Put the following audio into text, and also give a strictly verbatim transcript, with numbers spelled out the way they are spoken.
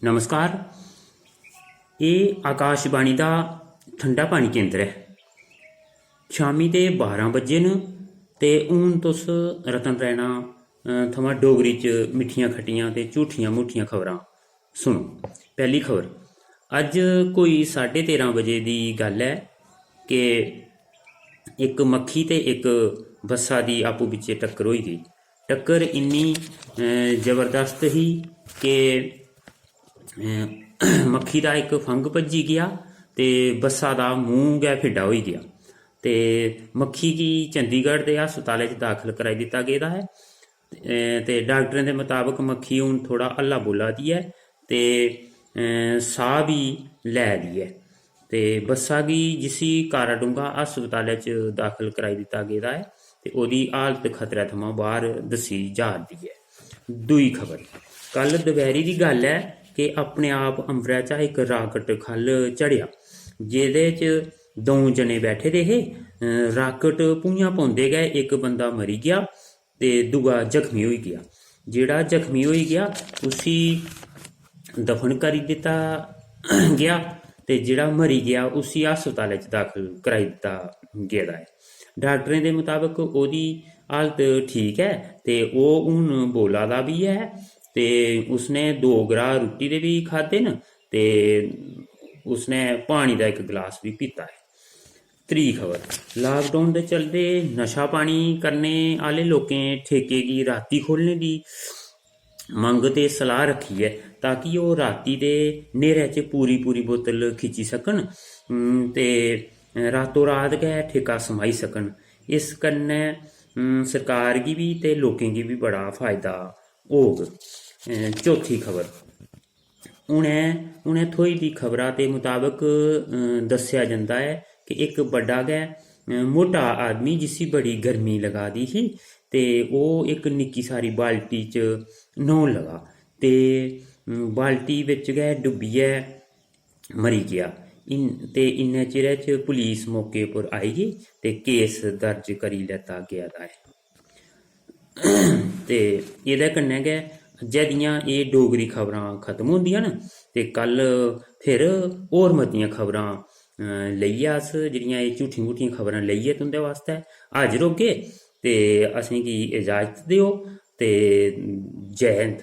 नमस्कार, एह् आकाशवाणी दा ठंडा पानी केंद्र ऐ। शामी दे बारां बज्जे न ते हून तुस रतन रैना, अ, थमां डोगरी च मिट्ठियां खट्टियां ते झूठियां मूठियां खबरां सुनो। पैह्ली खबर, अज्ज कोई साढ़े तेरां बजे दी गल्ल ऐ कि इक मक्खी ते इक बस्सा दी आपूं बिच्चें टक्कर होई गेई। टक्कर इन्नी, अ, जबरदस्त ही कि, अ, मक्खी दा इक फंघ भज्जी गेआ ते बस्सा दा मूंह् गै फिड्डा होई गेआ। ते मक्खी गी चंडीगढ़ दे हस्पतालै च दाखल कराई दित्ता गेदा ऐ। अ, ते डाक्टरें दे मताबक मक्खी हून थोह्ड़ा हल्ला बोल्ला दी ऐ ते, अ, साह् बी लै दी ऐ। ते बस्सा गी, जिसी काराडूंगा हस्पतालै च दाखल कराई दित्ता गेदा ऐ ते ओह्दी हालत खतरे थमां बाह्र दस्सी जा 'रदी ऐ। दूई खबर, कल दपैह्री दी गल्ल ऐ कि अपने आप अंबरै चा इक राकेट ख'ल्ल झड़ेआ, जेह्दे च द'ऊं जने बैठे दे हे। अ, राकेट भुञां पौंदे गै इक बंदा मरी गेआ ते दूआ जख्मी होई गेआ। जेह्ड़ा जख्मी होई गेआ, उसी दफन करी दित्ता गेआ ते जेह्ड़ा मरी गेआ, उसी हस्पतालै च दाखल कराई दित्ता गेदा ऐ। डाक्टरें दे मताबक ओह्दी हालत ठीक ऐ ते ओह् हून बोला दा बी ऐ ते उसने दो ग्राह् रुट्टी दे बी खाद्धे न ते उसने पानी दा इक गलास बी पीता ऐ। त्री खबर, लाकडाउन दे चलदे नशा पानी करने आह्ले लोकें ठेके गी रातीं खोह्लने दी मंग ते सलाह् रक्खी ऐ, ताकि ओह् रातीं दे न्हेरे च पूरी पूरी बोतल खिच्ची सकन, उम, ते रातों रात गै ठेका समाई सकन। इस कन्नै, उम, सरकार गी बी ते लोकें गी बी बड़ा फायदा होग। अ, चौथी खबर, हुनै, हुनै थ्होई दी खबरा दे मताबक, अ, दस्सेआ जंदा ऐ कि इक बड्डा गै, अ, मोटा आदमी, जिसी बड़ी गर्मी लगा दी ही ते ओह् इक निक्की सारी बाल्टी च न्हौन लगा ते, अम, बाल्टी बिच गै डुब्बियै मरी गेआ। इन-, ते इन्ने चिरै च पुलिस मौके पर आई गेई ते केस दर्ज करी लैता गेदा ऐ। ते एह्दे कन्नै गै अज्जै दियां एह् डोगरी खबरां खत्म होंदियां न ते कल फिर होर मतियां खबरां, अ, लेइयै अस जेह्ड़ियां एह् झूठियां मूठियां खबरां लेइयै तुं'दे बास्तै हाजर होगे ते असेंगी इजाजत देओ ते जै हिंद।